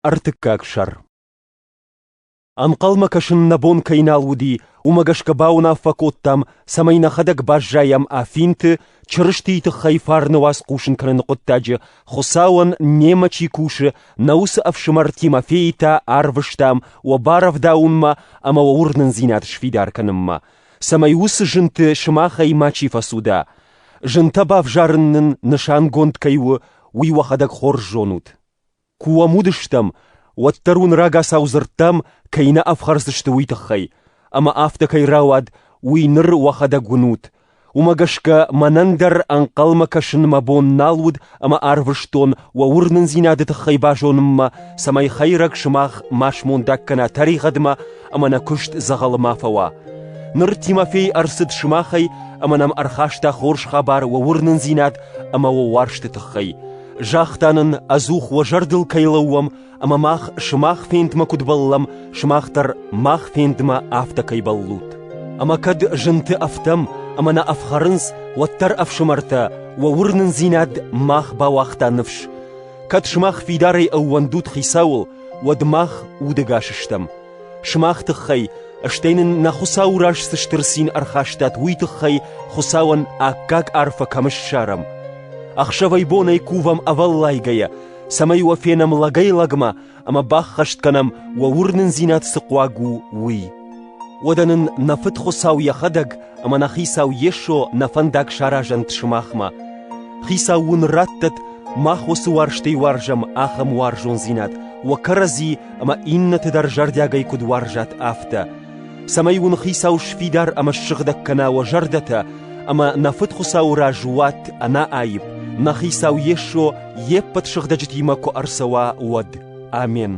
Ӕртыккаг сӕр. Ӕнхъӕлмӕ кӕсын нӕ бон кӕй нал уыди, уымӕ гӕсгӕ бауынаффӕ кодтам, цӕмӕй нӕхӕдӕг баззайӕм Афинты, Чырыстийы тыххӕй фарны уац хъусын кӕныны хъуыддаджы Хуыцауӕн немӕ чи кусы, нӕ уыцы ӕфсымӕр Тимофейы та арвыстам уӕ барӕвдауынмӕ ӕмӕ уӕ уырнындзинад сфидар кӕнынмӕ, цӕмӕй уыцы зынты сымахӕй мачи фӕцуда. Зынтӕ бавзарын нын нысангонд кӕй у, уый уӕхӕдӕг хорз зонут. Куы уӕм уыдыстӕм, уӕддӕр уын рагацау дзырдтам, кӕй нӕ ӕфхӕрдзысты, уый тыххӕй, ӕмӕ афтӕ кӕй рауад, уый ныр уӕхӕдӕг уынут. Уымӕ гӕсгӕ мӕнӕн дӕр ӕнхъӕлмӕ кӕсын мӕ бон нал уыд ӕмӕ арвыстон уӕ уырнындзинады тыххӕй базонынмӕ, цӕмӕй хӕйрӕг сымах ма смондаг кӕна тӕригъӕдмӕ ӕмӕ нӕ куыст дзӕгъӕлы ма фӕуа. Ныр Тимофей ӕрцыд сымахӕй ӕмӕ нӕм ӕрхаста хорз хабар уӕ уырнындзинад ӕмӕ уӕ уарзты тыххӕй. Загъта нын, ӕдзух уӕ зӕрдыл кӕй лӕууӕм ӕмӕ мах сымах фендмӕ куыд бӕллӕм, сымах дӕр мах фендмӕ афтӕ кӕй бӕллут. Ӕмӕ кӕд зынты ӕфтӕм ӕмӕ нӕ ӕфхӕрынц, уӕддӕр, ӕфсымӕртӕ, уӕ уырнындзинад мах бауагъта ныфс. Кӕд сымах фидарӕй ӕууӕндут Хицауыл, уӕд мах удӕгас стӕм. Сымах тыххӕй, стӕй нын нӕ Хуыцауы раз цы стыр цин ӕрхастат, уый тыххӕй Хуыцауӕн аккаг арфӕ кӕм ссарӕм. Ӕхсӕвӕй-бонӕй кувӕм ӕвӕллайгӕйӕ, цӕмӕй уӕ фенӕм лӕгӕй-лӕгмӕ ӕмӕ баххӕст кӕнӕм, уӕ уырнындзинад цы хъуаг у, уый. Уӕдӕ нын нӕ Фыд Хуыцау йӕхӕдӕг ӕмӕ нӕ Хицау Йесо нӕ фӕндаг саразӕнт сымахмӕ. Хицау уын раттӕд, мах уыцы уарзтӕй уарзӕм ахӕм уарзондзинад, уӕ кӕрӕдзи ӕмӕ иннӕты дӕр зӕрдиагӕй куыд уарзат, афтӕ, цӕмӕй уын Хицау сфидар ӕмӕ ссыгъдӕг кӕна уӕ зӕрдӕтӕ ӕмӕ нӕ Фыд Хуыцауы раз уат ӕнӕаипп, нӕ Хицау Йесо йе ппӕт сыгъдӕджытимӕ куы ӕрцӕуа, уӕд. Амен.